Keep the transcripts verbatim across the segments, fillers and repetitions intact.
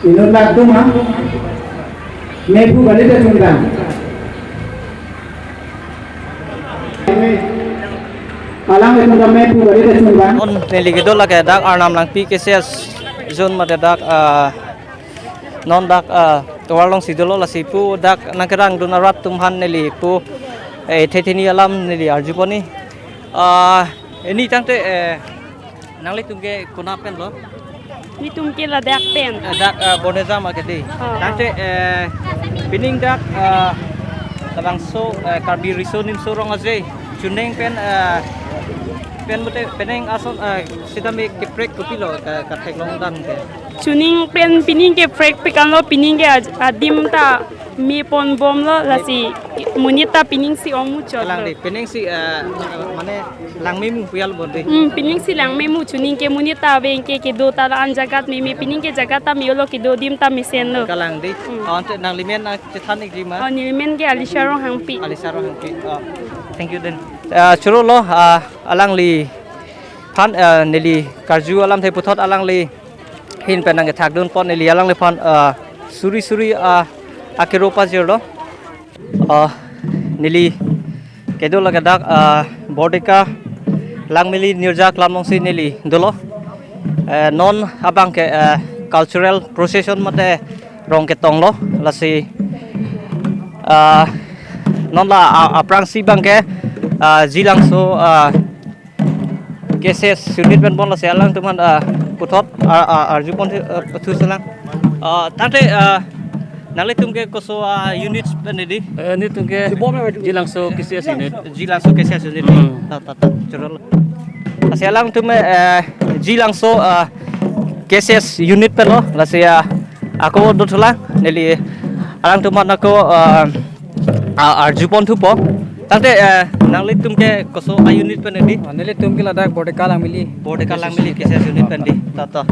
Inut latum ha, mephu bali ta chundang. Alanglitum ta mephu bali ta chundang. Non neli kedo lake dak Arnam Langpi K C S zone mate dak, ah, non dak, ah, tovar alongsi dolo, lasi pu dak nangkerangdun arat atum aphan neli pu, eh, thethini alam neli arjupon ni. Ah, ini tangte, eh, nanglitum ke konat pen lo? Nelitum ke ladak pen. Eh, dak, eh, Bonejam ake dei. Oh. Tangte, eh, pining dak, eh, labangso, eh, Karbi Riso Nimso Rong Aje chuning pen, eh, pen mute penang ason, eh, sitame keprek kopilo ka, katheklong dam ke. Chuning pen pining keprek pekanglo, pining ke aj-, adim ta me pon bomlo, lasi monit ta pining si ong muchot. Kalang lo dei, pining si, eh, mane langme mu pu alo bon dei. Hmm, pining si langme mu, chuning ke monit ta veng ke kedo ta la-an jagat meme, pining ke jagat ta me-olo, kedo adim ta mesenlo. Kalang dei. Hmm. Oh, ante nanglimen nangchethan ikji ma? Oh, nelimen ke Alisha Ronghangpi. Alisha Ronghangpi. Oh, thank you den. Eh, choro lo, ah, alangliphan, eh, neli karju alamthe puthot alangli ahin pen nangkethakdunpon, neli alangliphan, ah, suri suri, ah, akero pajirlo. Ah, neli kedo lake dak, ah, Bordeka Langmili Nirja Klam alongsi neli dolo. Eh, non abang ke, eh, cultural procession mate rong ketonglo, lasi, ah, non la, ah, aphrangsi abang ke, ah, Jilangso, ah, K C S unit pen ponlo, lasi alangtum aphan, ah, puthot, ah, ah, arjupon, ah, thu selang. Ah, tangte, ah, nanglitum ke koso, ah, unit pen dei? Eh, nelitum ke Jilangso K C S unit. Jilangso K C S unit. Hmm. Ta, ta, ta, choro lo. Lasi alangtum, eh, Jilangso, ah, K C S unit pen lo, lasi, ah, ako dothulang, neli alangtum aphan ako, ah, ah, arjupon thupo. Tangte, eh, nanglitum ke koso a-unit pen dei? Ah, nelitum ke ladak Bordeka Langmili. Bordeka Langmili K C S unit pen dei. Ta, ta.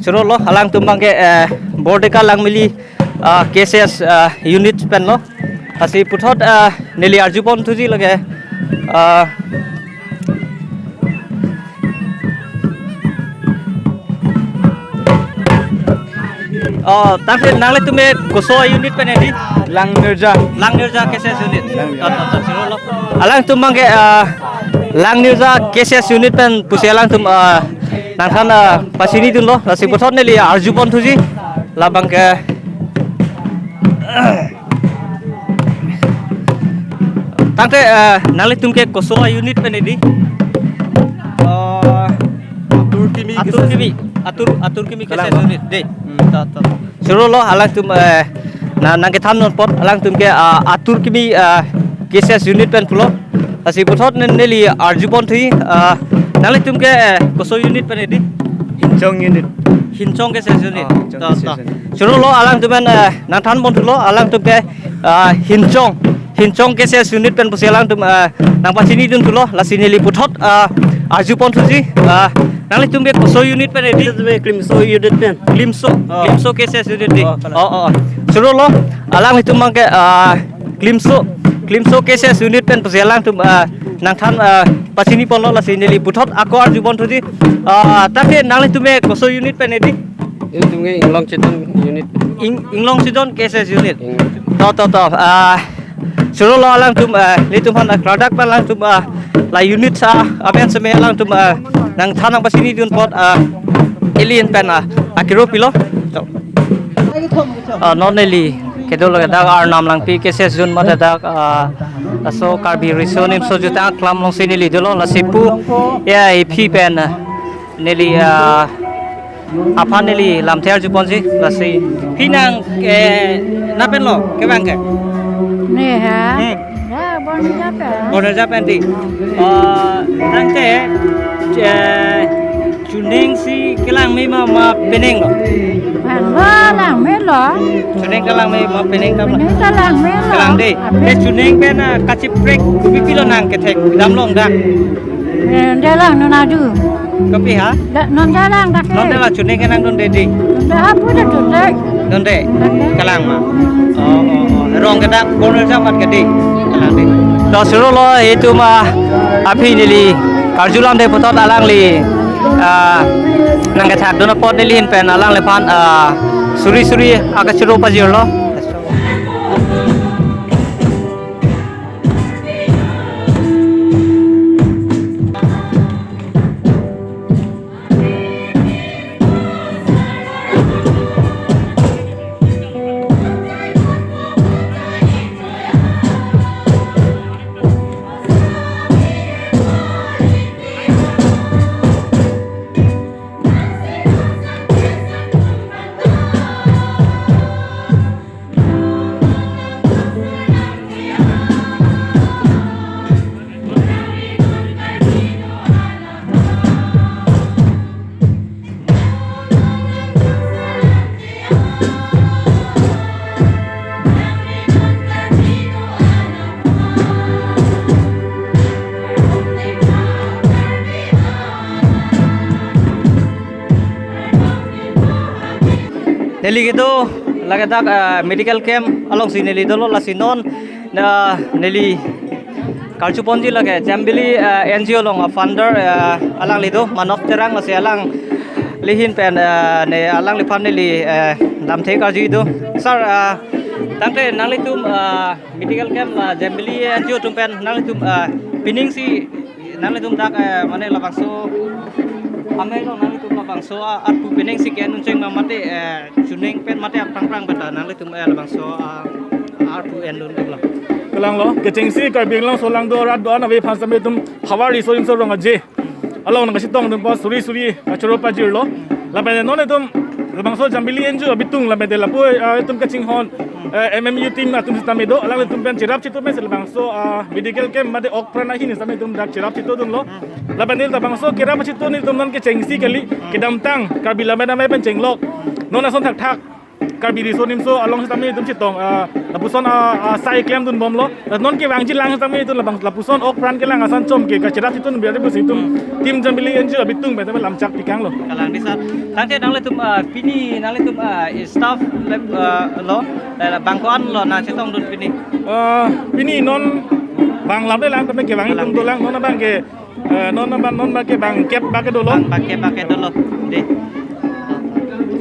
Choro lo, alangtum abang ke, eh, Bordeka Langmili, ah, K C S, ah, unit pen lo. Lasi puthot, ah, neli arjupon thuji lake, ah, oh, tangte nanglitum ke koso unit pen dei? Langnirja. Langnirja K C S unit. Langnirja. Ta, ta, ta, choro lo. Alangtum abang ke, ah, Langnirja K C S unit pen pusi alangtum, ah, nangthan, ah, pachinidunlo, lasi puthot neli arjupon thuji labang ke. Tangte, eh, nanglitum ke koso a-unit pen dei? Eh, Atur Kimi Atur K C S. Kimi, Atur, Atur Kimi Kalang K C S ba? Unit dei. Hmm. Ta, ta. Choro lo, alangtum, eh, na, nangkethan nonpon, alangtum ke, ah, Atur Kimi, ah, K C S unit pen pulo. Lasi puthot ne, neli arjupon thuji, ah, nanglitum ke, eh, koso unit pen dei? Hinchong unit. Hinchong K C S unit. Ah, Hinchong Ta, K C S ta. Unit. Choro lo, alangtum pen, eh, nangthanpon thulo, alangtum ke, ah, Hinchong, Hinchong K C S unit pen pusi alangtum, ah, nangpachinidun thulo, lasi neli puthot, ah, arjupon thuji, ah, nanglitum ke koso unit pen dei? Nelitum ke Klimso unit pen. Klimso, Oh. Klimso K C S unit dei. Oh, kalang. Oh, oh, oh. Choro lo, alanglitum abang ke, ah, Klimso, Klimso K C S unit pen pusi alangtum, ah, nangthan, ah, pachiniponlo, lasi neli puthot ako arjupon thuji, ah, tangte nanglitum ke koso unit pen dei? Nelitum ke Inglong Chedon unit. Ing-, Inglong Chedon K C S unit. Inglong Chedon. To, to, to. Ah, choro lo alangtum, ah, nelitum aphan, ah, klardak pen alangtum, ah, la unit sa, amen seme alangtum, ah, nangthan nangpachinidunpon, ah, ili ahin pen, ah, akero pilo. To. Ah, non neli kedo lake dak Arnam Langpi K C S zone mate dak, ah, laso Karbi Riso Nimso Jutang Aklam alongsi neli dolo, lasi pu, ya, iphi pen, ah, neli, ah, aphan neli lamthe arjuponji, lasi pini nang, eh, na pen lo kevang ke? Ne ha? Hmm. Ya, Borneja pen. Borneja pen dei. Eh, tangte, eh, chuning si kelang me ma, ma penang lo? Bang lo, lang me lo. Chuning kelang me ma penang kam lo? Chuning kelang me lo. Kelang dei. Ape? Te chuning pen, ah, kachiprek kopi pilo nang kethek damlong dak? Eh, dalang non adu. Kopi ha? Da, non dalang dak. Non dalang chuning kenangdunde dei? Non da apu da dunde. Dunde? Dunde. Kelang ma? Oh, oh, oh. Rong ke dak Borneja mat ke dei? Kelang dei. To choro lo itum, ah, aphi neli karjulamde puthot alangli, ah, nangkethakdun apot neli ahin pen alangliphan, ah, suri suri akechoro pajirlo. Neli kedo lake dak, ah, medical camp alongsi neli dolo, lasi non, ah, neli karjuponji lake Jambili, ah, N G O along, ah, founder, ah, alangli do, Manav Terang, lasi alangli ahin pen, ah, ne alangliphan neli, ah, lamthe karju do. Sir, ah, tangte nanglitum, ah, medical camp, ah, Jambili N G O atum pen nanglitum, ah, pining si nanglitum dak, eh, mane labangso amei lo nanglitum labangso, ah, arpu penang si ke-en uncheng ma mate, eh, chuning pen mate aphrang phrang beta nanglitum, eh, labangso, ah, arpu endun diklo? Kelang lo, kechengsi Karbi Anglong aso lang do arat do-an ave aphan setame itum Havar Riso Nimso Rong Aje along nangkachetongdun apot suri suri kachoro pajirlo. Lapen non itum labangso Jambili N G O abitung lapen te lapu, ah, itum kachinghon, eh, M M U team atum setame do, alanglitum pen cherap chitu pen si labangso, ah, medical camp mate ok pran ahin setame itum dak cherap chitudunlo. Lapen te labangso kerap chitu nelitum non kechengsi kali, kedamtang Karbi Lammet Amei pen chenglok. Non ason thakthak Karbi Riso Nimso along setame itum chetong, ah, lapuson, ah, ah, sai klemdunbomlo. Non kevangji lang setame itum labang lapuson ok pran kelang ason chom ke kacherap chitun biar itum si itum team Jambili N G O abitung pen setame lamchak pikanglo. Kalang dei sir. Tangte nanglitum, ah, pini nanglitum, ah, staff lab, ah, lo, eh, bang ko-an lo nangchetongdun pini? Ah, pini non bang lam de lang, tapi kevang itum dolang, non abang ke, eh, non abang, non abang ke bang kep abang ke dolo. Bang, bang kep abang ke dolo. Dei.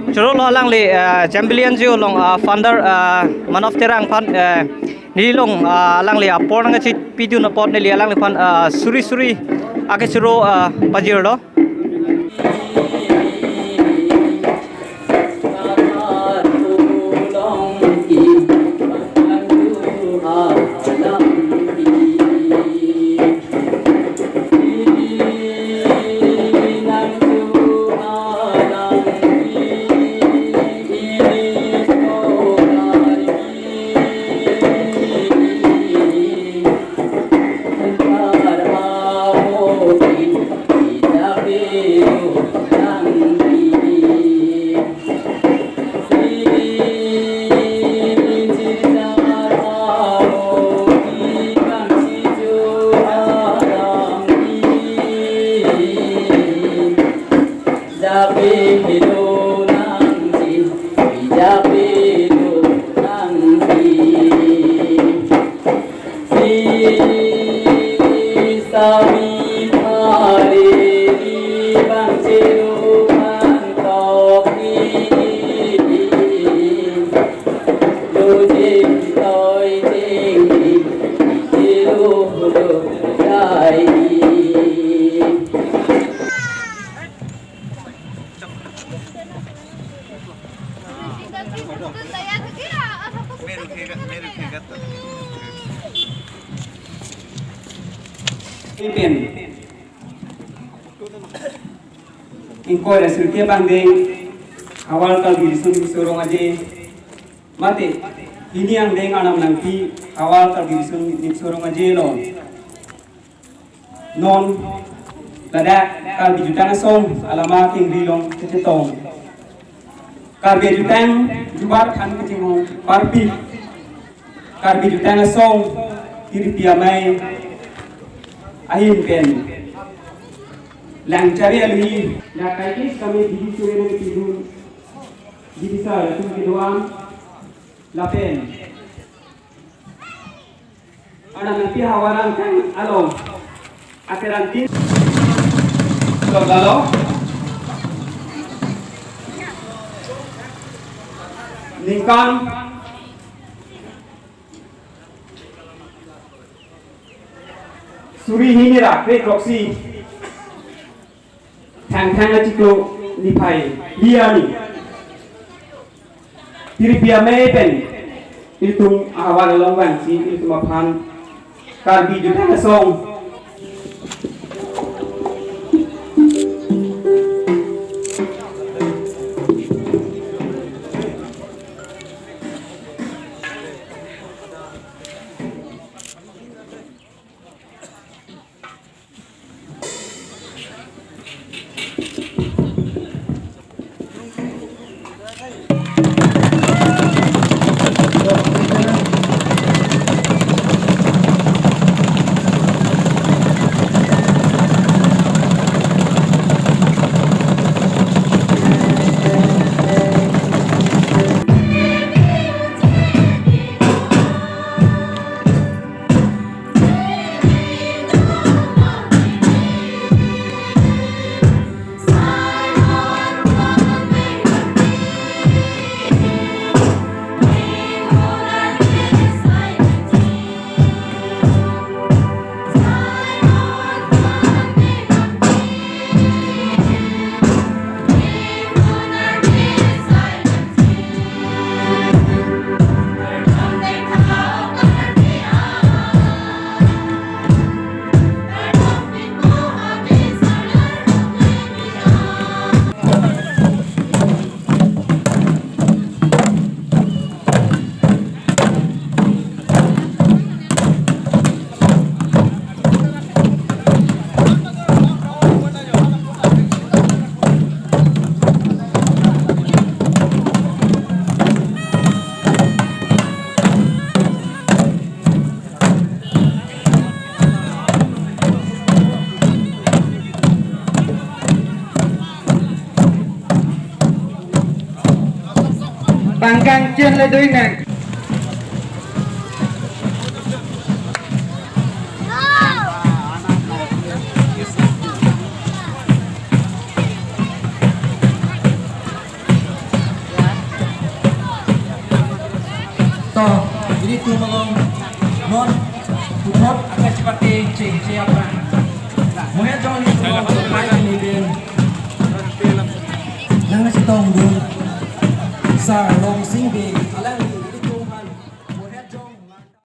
Choro lo alangli, eh, Jambili N G O along, ah, founder, ah, Manav Terang aphan, eh, neli along, ah, alangli apor nangkachepidun apot neli alangliphan, ah, suri suri akechoro, ah, pajirlo. Pen ingkoi ra sirkep angdeng Havar Karbi Riso Nimso Rong Aje, mate, pini angdeng anam nangpi Havar Karbi Riso Nimso Rong Aje lo. Non ladak Karbi Jutang Asong alama kengri along kachetong. Karbi Jutang jubat han kachinghon parpik. Karbi Jutang Asong Tiripi Amei ahin pen Langchari Alohi, Nakai East Committee Didi Sure Nang Pidun, Didi Sar Tum Kiduan, lapen anam nangpi Havar angkang along akerantin. Sogalo ningkan suri hini ra kre kroksi Thangthang achiklo niphai li arni Tiripi Amei pen ilitum ahavar along vangsi ilitum aphan Karbi Jutang Asong Bangkang chen le dui nang. To, ilitum along non puthot akachepate chengche aphrang. Mohe jong ilitum along pai ni den. Nang nasi tongdun. Sar Rong Sing Bey, alang